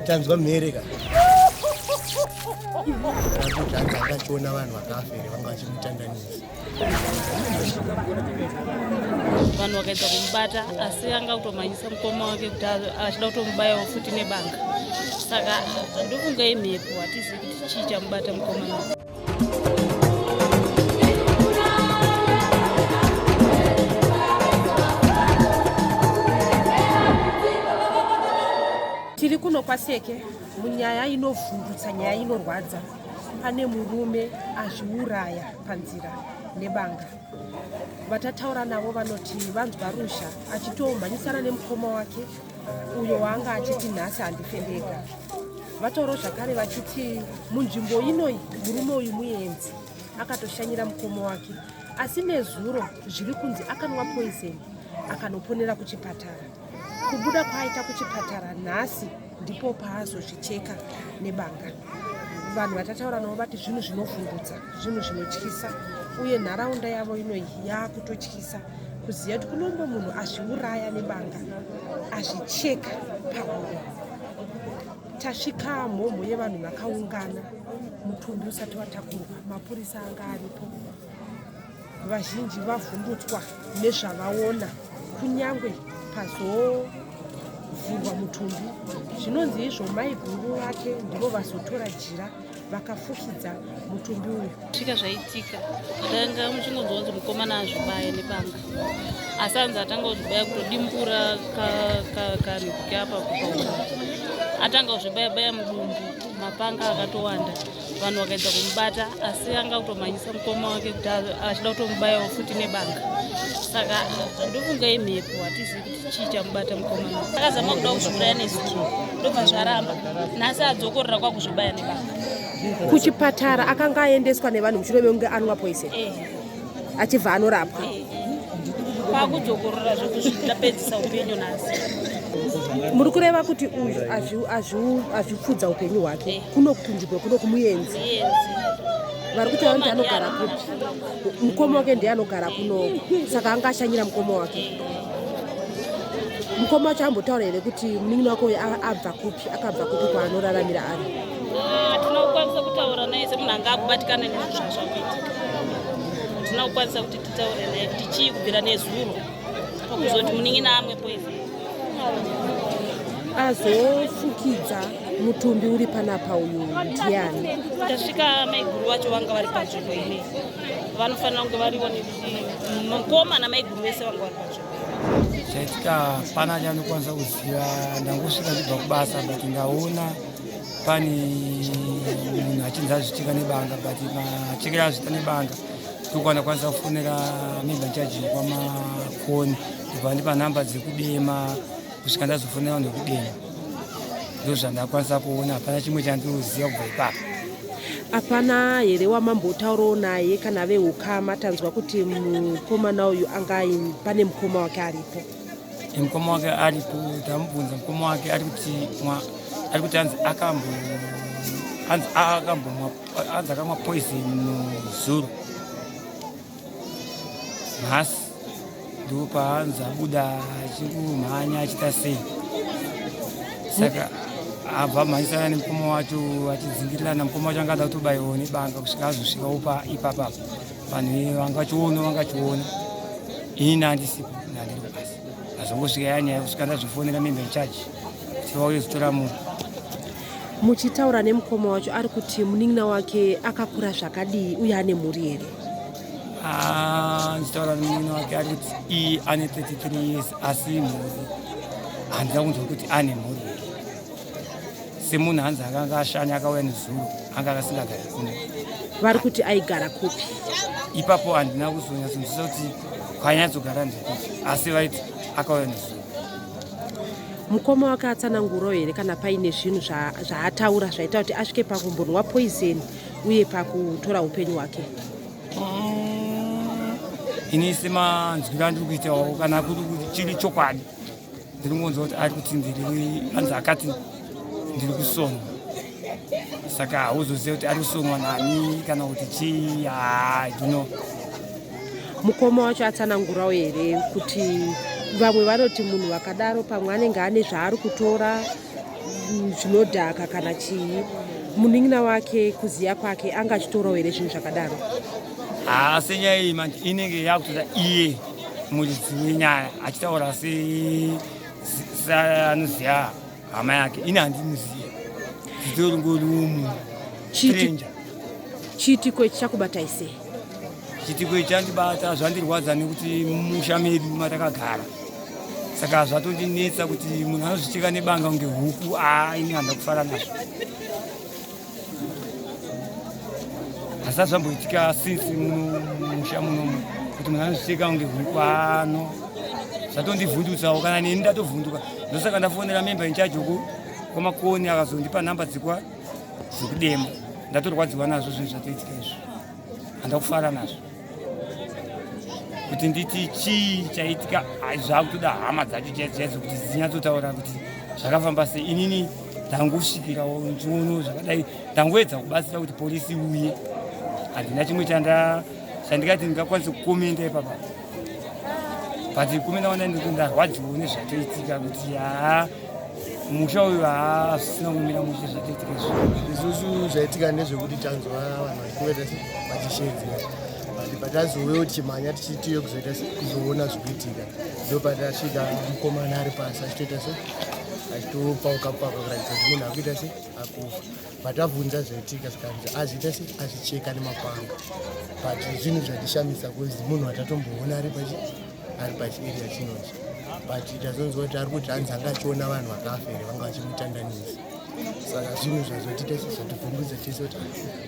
Tanzwa mhere ka. Kuti hanzi anga achiona vanhu vakafa here vanga vachimutandanisa. Vanhu vakaedza kumubata asi anga kutomhanyisa mukoma wake kuti achida kutomubayawo futi nebanga. Saka ndofunga imhepo, hatizivi kuti chii chamubata mukomana. Tiri kuno kwaSeke munyaya inovhundutsa, nyaya inorwadza. Pane murume azviuraya panzira nebanga. Vatataura navo vanoti vanzwa ruzha achitomhanyisana nemukoma wake uyo waanga achiti nhasi handife ndega. Vataurawo zvakare vachiti munzvimbo inoyi murume uyu muenzi akatoshanyira mukoma wake, asi nezuro zviri kunzi akanwa poison akanoponera kuchipatara. Kubuda kwaaita kuchipatara nhasi ndipo paazozvicheka nebanga. Vanhu vatataura navo vati zvinhu zvinovhundutsa, zvinhu zvinotyisa, uye nharaunda yavo inoyi yaakutotyisa kuziva kuti kunombo munhu azviuraya nebanga, azvicheka pahuro. Tasvika mhomho yevanhu vakaungana, mutumbi usati watakurwa, mapurisa anga aripo. Vazhinji vavhundutswa nezvavaona kunyangwe pazovhurwa mutumbi. Zvinonzi izvo maiguru vake ndivo vazotora jira vakafukidza mutumbi uyu. Svika zvaitika tanga muchingonzwa kunzi mukomana azvibaya nebanga, asi anzi atanga kuzvibaya kutodimbura kanhu keapa kupaura, atanga kuzvibaya baya mudumbu, mapanga akatowanda. Vanhu vakaedza kumubata asi anga kutomhanyisa mukoma wake kuti achida kutomubayawo futi nebanga. Saka ndofunga imhepo, hatizivi kuti chii chamubata mukomana. Akazama kuda kuzviuraya nezuro ndobva zvaramba, nhasi adzokorera kwakuzvibaya nebanga. Kuchipatara akanga aendeswa nevanhu mushure mekunge anwa poison achibva anorapwa. Kwakudzokorora zvekuzvitapedzisa upenyu nhasi. Muri kureva kuti uyu azvipfudza upenyu hwake kuno kunzvimbo kuno kumuenzi? Vari kutaura kuti anogara kupi? Mukoma wake ndiye anogara kuno, saka anga ashanyira mukoma wake. Mukoma wacho ambotaura here kuti munin'ina wake uyu abva kupi, akabva kupi kwaanoraramira ari? Hatina kukwanisa kutaura naye semunhu anga akubatikana nezvinhu zvazvakuitika. Hatina kukwanisa kuti titaure naye kuti chii kubvira nezuro pakuzoti munin'ina amwe poison. Azofukidza mutumbi uri panapa uyu ndiani? Tasvika maiguru vacho vanga vari panzvimbo ine, vanofanira kunge variwo nekuti mukoma namaiguru vese vanga vari panzvimbo. Chaitika pana chandokwanisa kuziva, ndangosvika ndibva kubasa, but ndaona pane munhu achinzi azvicheka nebanga, but machekero azviita nebanga ndokwana kwanisa kufonera member charge kwaMakoni, ndobva ndipa nhamba dzekudema kusvika ndazofonera vanhu vekudema. Ndozvandakwanisa kuona, hapana chimwe chandinoziva kubva ipapo. Hapana here wamambotaurawo naye kana veukama? Tanzwa kuti mukomana uyu anga pane mukoma wake aripo. Mukoma wake aripo, tamubvunza mukoma wake ari kuti ari kuti anzi akambo anzi akambomwa, anzi akamwa poison zuro, nhasi ndipo paanzi abuda achikumhanya achiita sei, saka abva amhanyisana nemukoma wacho achidzingirirana. Mukoma wacho anga ada kutobayiwawo nebanga kusvika azosvikawo ipapapa. Vanhu vanga vachiona, vangachiona ini nandisipo, nandiri kubasa, azongosvika yanyaya kusvika ndazofonera member in charge kuti vauye kuzotora munhu. Muchitaura nemukoma wacho ari kuti munin'ina wake akakura zvakadii uye ane mhuri here? Ndichitaura nemunin'ina wake ari kuti iye ane 33 years, asi mhuri handina kunzwa kuti ane mhuri here. Semunhu hanzi akanga ashanya akauya nezuro, anga akasingagari kuno. Vari kuti aigara kupi? Ipapo handina kuzonyatsonzwisisa kuti kwanyatsogara ndekupi, asi vaiti akauya nezuro. Mukoma wake atsanangurawo here kana paine zvinhu zvaataura zvaita kuti asvike pakumbonwa poison uye pakutora upenyu hwake? Ini semanzwiro andiri kuitawo, kana kuri kuti chiri chokwadi, ndiri kungonzwa kuti ari kuti ndiri, anzi akati ndiri kusonwa, saka hauzoziva kuti ari kusonwa nani kana kuti chii, I don't know. Mukoma wacho atsanangurawo here kuti vamwe vanoti munhu vakadaro pamwe anenge ane zvaari kutora, zvinodhaka kana chii. Munin'ina wake kuziya kwake anga achitorawo here zvinhu zvakadaro? Haa, senyaya iyi manje inenge yakutoda iye muridzi wenyaya achitaura seanoziva hama yake. Ini handimuziva, nditori ngori womunhu stranger. Chiitiko ichi chakubatai sei? Chiitiko ichi chandibata, zvandirwadza nekuti mumusha medu matakagara, saka zvatondinetsa kuti munhu anozvicheka nebanga kunge huku. Aa, ini handa kufara nazvo, hazvisati zvamboitika since muno musha munomu kuti munhu anozvicheka kunge huku. Ano zvatondivhundutsawo, kana neni ndatovhunduka. Ndosaka ndafonera member in charge uku kwaMakoni, akazondipa namba dzikwa dzekudemo. Ndatorwadziwa nazvo zvinhu zvatoitika izvo, handa kufara nazvo. Kuti nditi chii chaitika, zvakutoda hama dzacho chaidzo chaidzo kuti dzinyatsotaura kuti zvakafamba sei. Inini ndangosvikirawo ndiono zvakadai, ndangoedza kubatsira kuti polisi iuye. Handina chimwe chandingati ndingakwanise kukomenda ipapa, but kumenda wana ndikuti ndarwadziwawo nezvatoitika, kuti haa, musha uyu haa, zvisina kumira mushe zvatoitika izvo. Isusu zvaitika ndezvekuti tanzwa vanhu vachingoita se vachishedzera, but patazouya tichimhanya tichitiyo kuzoita se kuzoona zvikuitika, ndo patasvika mukomana ari pasi achitoita se achitopauka pauka kuratidza kuti munhu akuita se akufa. Patabvunza zvaitika, zvikanzi azviita se azvicheka nemapanga, but zvinhu zvatishamisa kuzi munhu watatomboona ari pachiarea chinochi, but tazonzwa kuti ari kuti hanzi anga achiona vanhu vakafa here, vanga vachimutandanisa. Saka zvinhu zvazotiita zvativhundudza tese kuti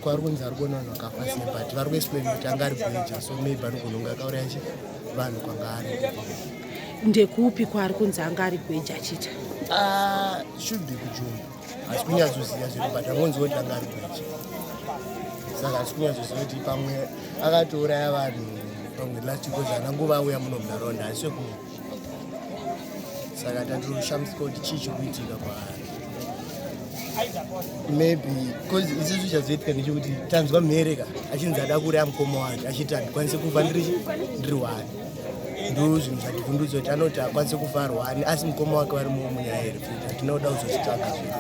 kwaari kunzi ari kuona vanhu vakafa sei, but vari kuexplain kuti anga ari gweja, so maybe anogona kunge akauraya chi vanhu kwanga ari. Ndekupi kwaari kunzi anga ari gweja achiita? Ah, should be kuJumba, hasi kunyatsoziva zviri, but angonzwa kuti anga ari gweja, saka hasi kunyatsoziva kuti pamwe akatouraya vanhu pamwe last week, because haana nguva auya muno munharaunda, hasi wekuno. Saka tatoshamisika kuti chii chikuitika kwaari. Maybe because isusu chazoitika ndechekuti tanzwa mhereka achinzi ada kuuraya mukoma wake, achiti handikwanisi kufa ndiri one. Ndo zvinhu zvativhundudza kuti anoti akwanise kufa ari one, asi mukoma wake vari munyaya here futi, hatina kuda kuzozvitsvaga zvedu,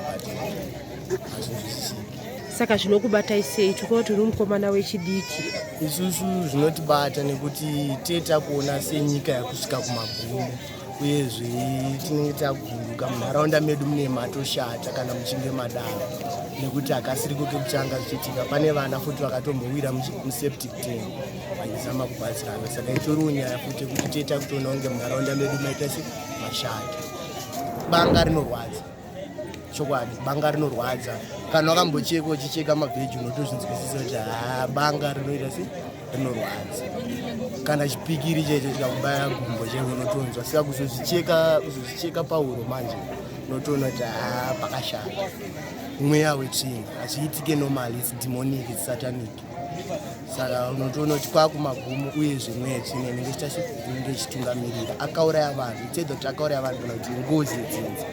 but hazvinzwisisiki. Saka zvinokubatai sei, tikuona kuti uri mukomana wechidiki? Isusu zvinotibata nekuti teta kuona senyika yakusvika kumagumo, uyezve tinenge takuvhunduka munharaunda medu mune matoshata kana muchinge madaro, nekuti hakasiriko kekutanga zvichiitika. Pane vana futi vakatombowira museptic tank vachizama kubatsirana, saka itoriwo nyaya futi yekuti teta kutoona kunge munharaunda medu maita se mashata. Banga rinorwadza chokwadi, banga rinorwadza. Kana wakambocheka, uchicheka mavheji, unotozvinzwisisa kuti haa, banga rinoita se rinorwadza. Kana chipikiri chaicho chikakubaya gumbo chaivo unotonzwa, saka kuzozvicheka pauro manje unotoona kuti haa, pakashata. Mweya wetsvina, hazviitike normal, it's demonic, it's satanic. Saka unotoona kuti kwakumagumo, uyezve mweya yetsvina inenge ichita se inenge ichitungamirira. Akauraya vanhu, itsedza kuti akauraya vanhu kana kuti ngozi yedzinza.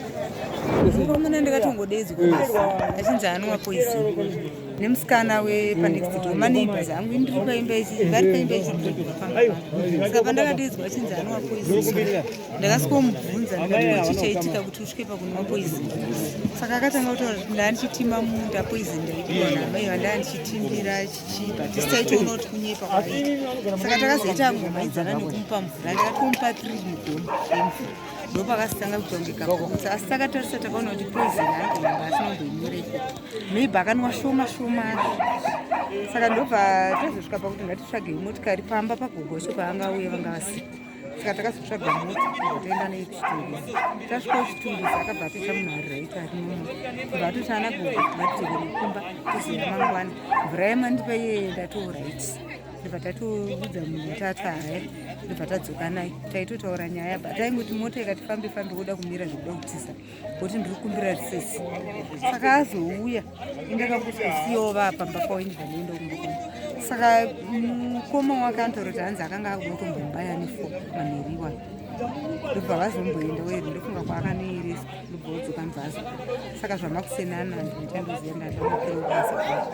Mukomana ndakatongodedzwa basi achinzi anwa poison nemusikana wepanext door, maneighbors angu. Ini ndiri paimba ichi, vari paimba ichi, ndiri kubva pamba pangu. Saka pandakadedzwa achinzi anwa poison, ndakasikomubvunza ndikati, "Ko chii chaitika kuti usvike pakunwa poison?" Saka akatanga kutaura kuti ndaa ndichitima munda, poison ndaipiwa namai vandaa ndichitimbira chichiba. Tisi taitoona kuti kunyepa kwaita. Saka takazoita ngomaidzana nekumupa mvura, ndakatomupa 3 mugomo yemvura, ndopakasitanga kuita kunge kaputsa. Asi takatarisa takaona kuti poison anogona kunge asina kumboinyoreko, maybe akanwa shoma shoma. Saka ndobva tazosvika pakuti ngatitsvagei motikari pamba pagogo paangauye, vanga vasipo. Saka takazotsvaga mota, ndobva taenda naye kuChitungwiza. Tasvika kuChitungwiza, akabva atoita munhu ari right, ari normal. Ndobva atoti, "Ana gogo, ngatidzokere kumba, tozoenda mangwana. Mvura yamandipa iyeye, ndatoo right." Ndobva tatoudza munhu tati haya, ndobva tadzoka naye. Taitotaura nyaya, but taingoti mota ikati fambe fambe voda kumira zvekuda kutiza, kuti ndiri kukumbira risesi. Saka azouya, indakangosiyawo vapamba pavo, indibva ndaenda kumba kwangu. Saka mukoma wake anotaura kuti hanzi akanga akuda kutombomubaya nefo manheru iwayo, ndobva vazomboenda weri, ndofunga kwaakanoereswa, ndobva wodzoka mubvazo. Saka zvamakusenana handichandoziva, ndandamukira kubasa kwangu.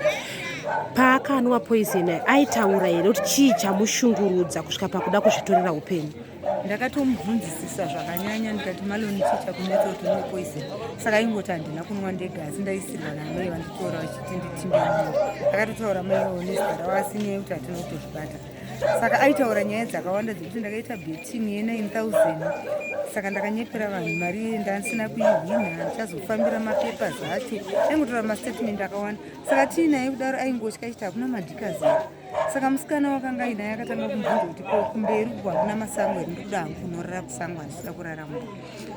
Paakanwa poison aitaura here kuti chii chamushungurudza kusvika pakuda kuzvitorera upenyu? Ndakatomubvunzisisa zvakanyanya ndikati Maloni chii chakunetsa kuti unwe poison. Saka aingoti handina kunwa ndega asi ndaisirwa namai vanditora vachiti nditimbe mumwe. Akatotaura mai vavo nezita ravo asi nyaya yekuti hatina kutozvibata. Saka aitaura nyaya dzakawanda dzekuti ndakaita betting ye9000 saka ndakanyepera vanhu mari ndandisina kuihwina ndichazofambira mapapers acho aingotaura mastatement akawanda saka tiinaye kudaro aingotya achiti hakuna madhikazi here Saka musikana wakanga ainaye akatanga kumubvunza kuti ko kumberi uku hakuna masango here ndikuda hangu kunorara kusango handisida kurara mumba.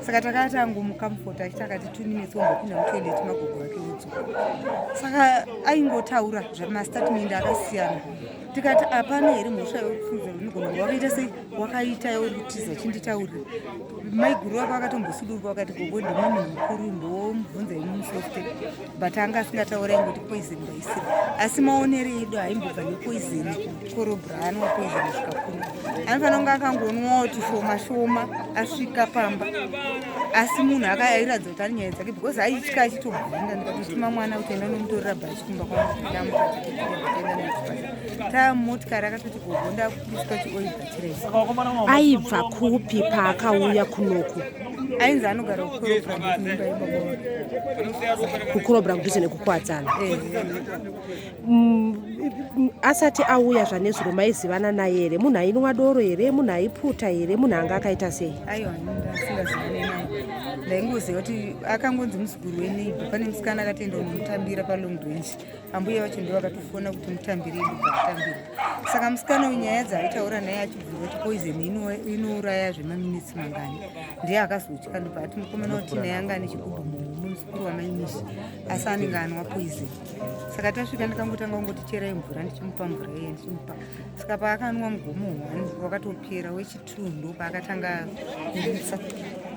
Saka takati angomukamfota achiti akati two minutes ombopinda mutoilet magogo vake wodzoka. Saka aingotaura zvemastatement akasiyana. Tikati hapana here mhosva yekufunza unogona kunge wakaita sei wakaita yauri kutiza chinditaurira. Maiguru vako vakatombosuduruka vakati gogo ndimi munhu mukuru imbomubvunza imi musofte. But anga asingataura ingoti poison ndaisira asi maonero edu haimbobva nepoison korobra anwa poison zvikakuru anofanira kunge akangonwawo tushoma shoma asvika pamba asi munhu akairatidza kuti ane nyaya dzake because aitya achitobvunda ndikatotuma mwana kuti enda unomutorera bhachi kumba kwangu tamumotikari akatoti gogo ndakupiswa chioibhatirei aibva kupi paakauya kunoku Ainzi anogara kukorobra kuimba yebaba kukorobra kudhuze nekukuwadzana mm, asati auya zvanezuro maizivana naye here munhu ainwa doro here munhu aiputa here munhu anga akaita sei aiwa ndasingazivane naye ndaingoziva kuti akangonzi muzukuru weneighbor pane musikana akatoenda unomutambira palong range ambuya vacho ndivo vakatofona kuti mutambire ndobva atambira saka musikana uyu nyaya dzaaitaura naye achibvunza kuti poison inouraya zvemaminitsi mangani ndiye akazotya ndobva ati mukomana wati naye anga ane chigubhu muhomwe muzukuru wamaimishi asi anenge anwa poison saka tasvika ndikangotanga kungoti cherai mvura ndichimupa mvura iye ndichimupa saka paakanwa mugomo one wakatopera wechitu ndopaakatanga kurutsa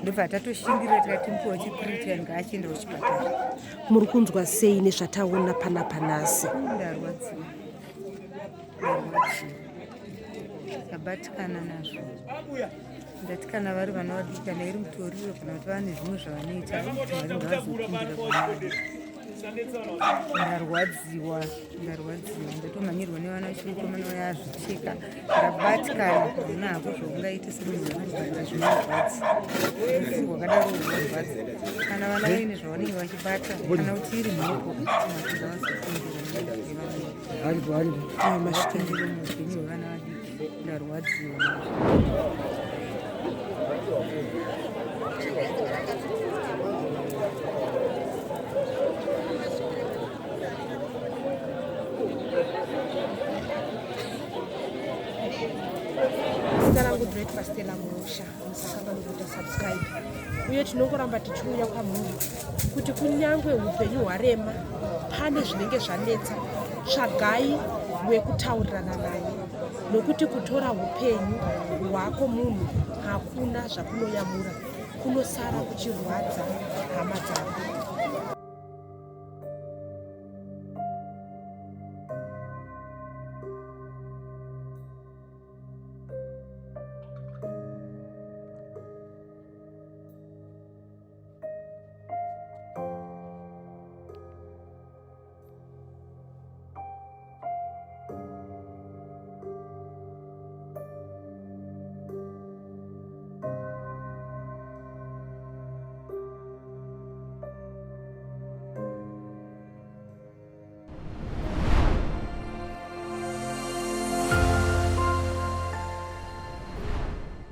ndobva tatoshingirira tikati mupe wechithree tikange achienda kuchipatara Muri kunzwa sei nezvataona panapa nhasi? Ndarwadziwa, ndarwadziwa, ndabatikana nazvo. Ndati kana vari vana vadiki kana iri mutoriro kana kuti vane zvimwe zvavanoita kuti Mwari ngavazopindira kwavari. Ndarwadziwa, ndarwadziwa, ndatomhanyirwa nevana vechikukomana vaya azvicheka. Ndabatikana, hauna hako zvaungaite semunhu wekurwadza zvinorwadza. Rufu rwakadaro rwunorwadza. Kana vana vaine zvavanenge vachibata kana kuti iri mhepo ngavazopindira muupenyu hwevana vadiki. Ndarwadziwa. Zita rangu ndinoitwa Stella Murusha, musakanganwe kuita subscribe uye tinongoramba tichiuya kwamuri kuti kunyange upenyu hwarema pane zvinenge zvanetsa tsvagai wekutaurirana naye nokuti kutora upenyu hwako munhu hakuna zvakunoyamura kunosara kuchirwadza